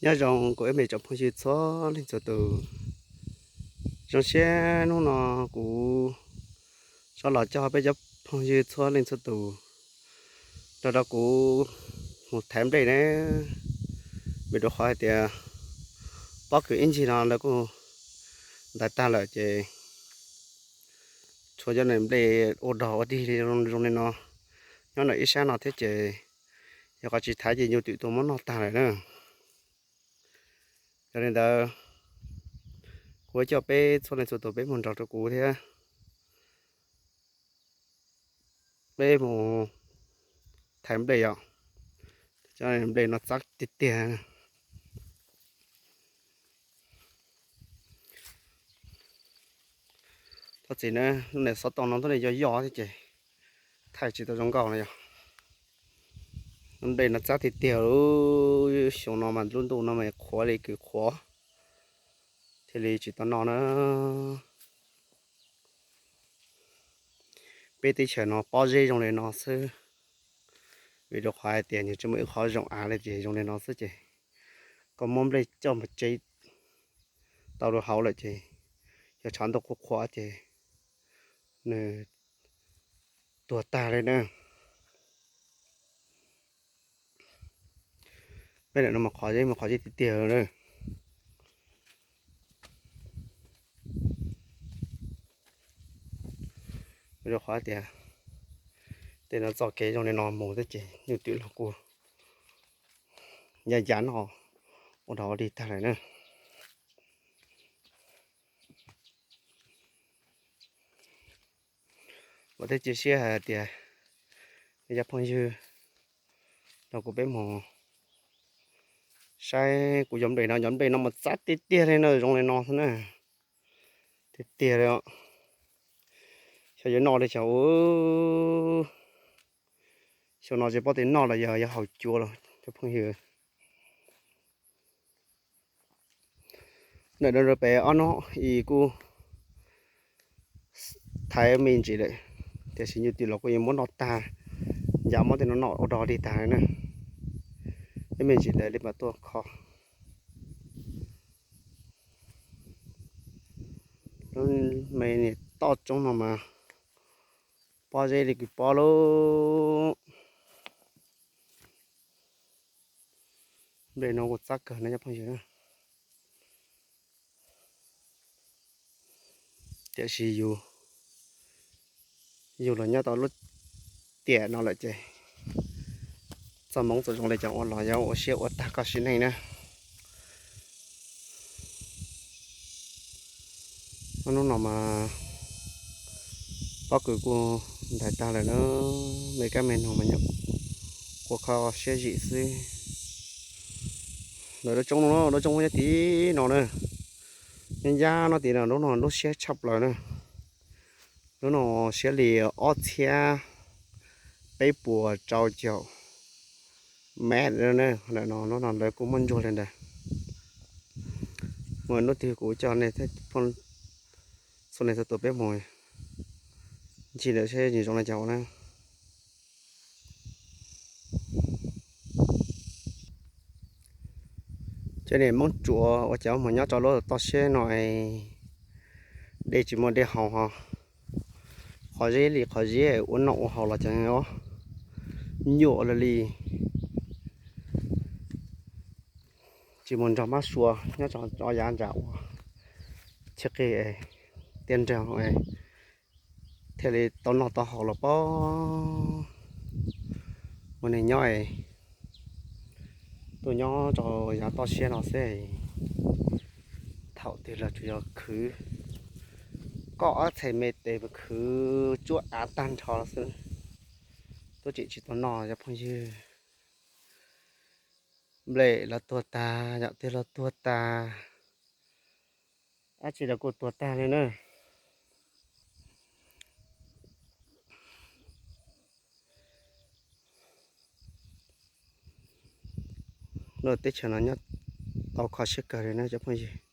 Nyob zoo kuv ib me tsoom phooj ywg txhua leej txhua tus. Zoo siab hnub no kuv rov los coj peb cov phooj ywg txhua leej txhua tus nrog rau kuv mus thaiv nplej na. Vim rau qhov hais tias pob kws ib ncig no lawv kuj ntais tag lawm ces tshuav cov nplej ua dog ua dig li zoo li no nyob ntawm ib sab no thiab ces yog qhov tsis thaiv ces nyuj twm tuaj muab noj tag lawm na. Yog li ntawd, kuv coj peb txhua leej txhua tus peb mus nrog rau kuv thiab, peb mus thaiv nplej os. Cov nplej no txab tiag tiag. Thov txim na, lub niag xov tooj no twb yog yoj thiab ces thaij tsis tau zoo nkauj no yog. Lub nplej no txab tiag tiag, xyoo no mas lub ntuj no mas qhuav li kws qhuav thiaj li tsis tau noj na. Peb teb chaws no pob zeb zoo li no xwb, vim rau qhov hais tias nws tsis muaj ib qhov zoo av li ces zoo li no xwb ces koj muab nplej coj mus tsev tau rau hauv lawm ces yog tshav ntuj qhuav qhuav ces nws tuag tag li na. Peb lam no mas qhov zeb mas qhov zeb tiag tiag na. Rau qhov tias tej no txoj kev zoo li no mus thiab ces nyuj twm los kuj ya yav no ua dog ua dig tag lawm na. Ua thiab cia siab hais tias nej cov phooj ywg nrog kuv peb mus saib kuv cov nplej no, cov nplej no mas txab tiag tiag li na, zoo li no xwb na. Tiag tiag li. Xyov yuav noj li cas, xyoo no tsis paub tias noj los yog yuav haus cua los cov phooj ywg. Ntawm no rau pem ob hnub ib kuj thaiv me ntsis lawm, tiam sis nyuj twm los kuj yeej muab noj tag, ncav muab tej no noj ua dog dig tag na. Ib me ntsis lawv li mam tuaj kho. Lub me niag toj roob no mas pob zeb li kws pob lauj. Nplej no kuj txab kawg na cov phooj ywg na. Tiam sis yus, yus los nyob tau lub tiam no lawm ces txoj hmoov txoj zoo li cas ua los yuav ua siab ua tag koj sim neej na. Hnub no mas pob kws kuj ntais tag lawm na, me kab me noog mas nyuam qhuav kho siab zim xwb. Lawv lub roob no, lub roob nyob tim no na, nyob ncaj no tim no, lub no lub siab tshaj plaws na. Lub no siab li ob txhiab peb puas rau caum mev no, lub no lawv kuj muab ntsuag li ntawd. Mus hnub twg kuv coj nej thiab phooj, txhua leej txhua tus peb mus ncig lawm seb nws zoo li cas ua na. Cov niag Hmoob Tsuas ua cas mus nyob rau lub toj siab no, dej tsis muaj dej haus ho, qhov zeb li qhov zeb ua noj ua haus los cas nyuaj li li. Tsis mus nrog mab sua nyob rau yav nram ua, chiab qig tiaj nrag thiaj li tau noj tau haus los pob. Ua neeg nyob, tuaj nyob rau yav toj siab no xwb, thaum twg los tsuas yog khwv, koj ob txhais me tes mus khwv tsuab av tag nrho xwb, twb tseem tsis tau noj cov phooj ywg. Nplej los tuag tag, yam twg los tuag tag, dab tsi los kuj tuag tag li na. Lub teb chaws no nyob tau kho siab kawg li na cov phooj ywg.